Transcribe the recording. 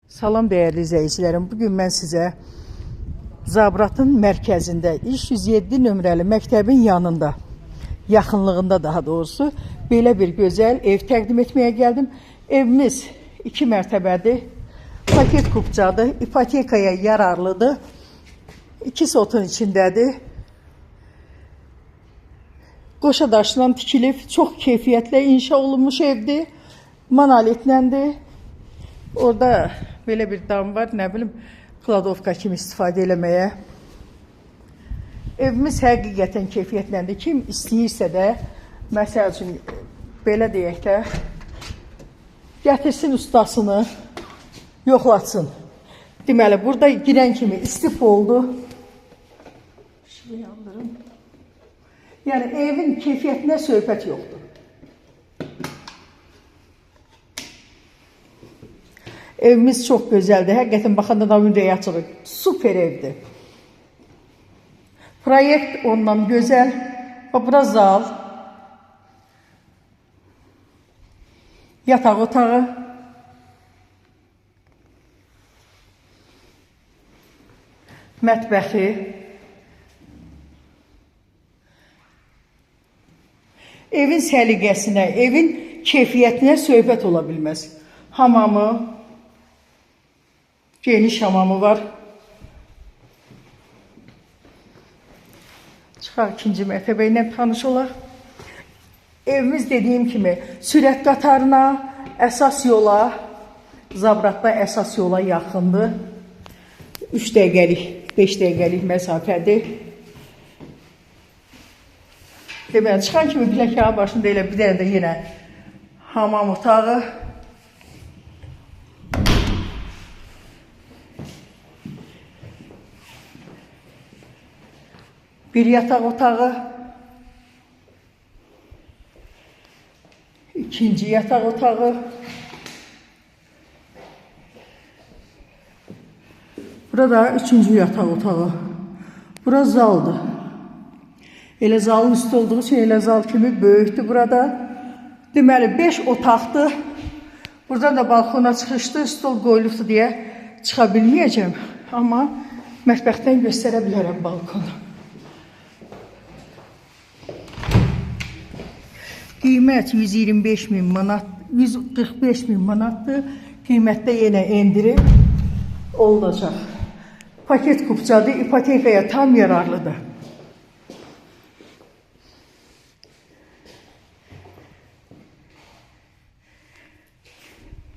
Salam dəyərli izləyicilərim. Bugün mən sizə Zabratın mərkəzində 307 nömrəli məktəbin yanında, yaxınlığında daha doğrusu, belə bir gözəl ev təqdim etməyə gəldim. Evimiz 2 mərtəbədir, paket kupçadır, ipotekaya yararlıdır. 2 sotun içindədir. Qoşa daşla tikilib, çox keyfiyyətlə inşa olunmuş evdir. Monolitləndir. Orada belə bir dam var, nə bilim, kladovka kimi istifadə eləməyə. Evimiz həqiqətən keyfiyyətləndir. Kim istəyirsə də, məsəl üçün, belə deyək də, gətirsin ustasını, yoxlatsın. Deməli, burada girən kimi isti poldur. İşığı yandırım. Yəni, evin keyfiyyətinə söhbət yoxdur. Evimiz çox gözəldir. Həqiqətən baxanda adamın ürəyi açılır. Super evdir. Proyekt ondan gözəl. Bax, bura zal. Yataq otağı. Mətbəxi. Evin səliqəsinə, evin keyfiyyətinə söhbət ola bilməz. Hamamı, geniş hamamı var. Çıxaq ikinci mərtəbə ilə tanış olaq. Evimiz dediyim kimi sürət qatarına, əsas yola, Zabratda əsas yola yaxındır. 3 dəqiqəlik, 5 dəqiqəlik məsafədir. Deməli, çıxan kimi pilləkənin başında elə bir dənə də yenə hamam otağı. Bir yataq otağı. İkinci yataq otağı. Burada üçüncü yataq otağı. Bura zaldır. Elə zalın üstü olduğu üçün elə zal kimi böyükdür burada. Deməli, 5 otaqdır. Buradan da balkona çıxışdır. Stol qoyulubdur deyə çıxa bilməyəcəm. Amma mətbəxdən göstərə bilərəm balkonu. Qiymət 125 min manat, 145 min manatdır. Qiymətdə yenə endirim olunacaq. Paket kupçadır, ipotekaya tam yararlıdır.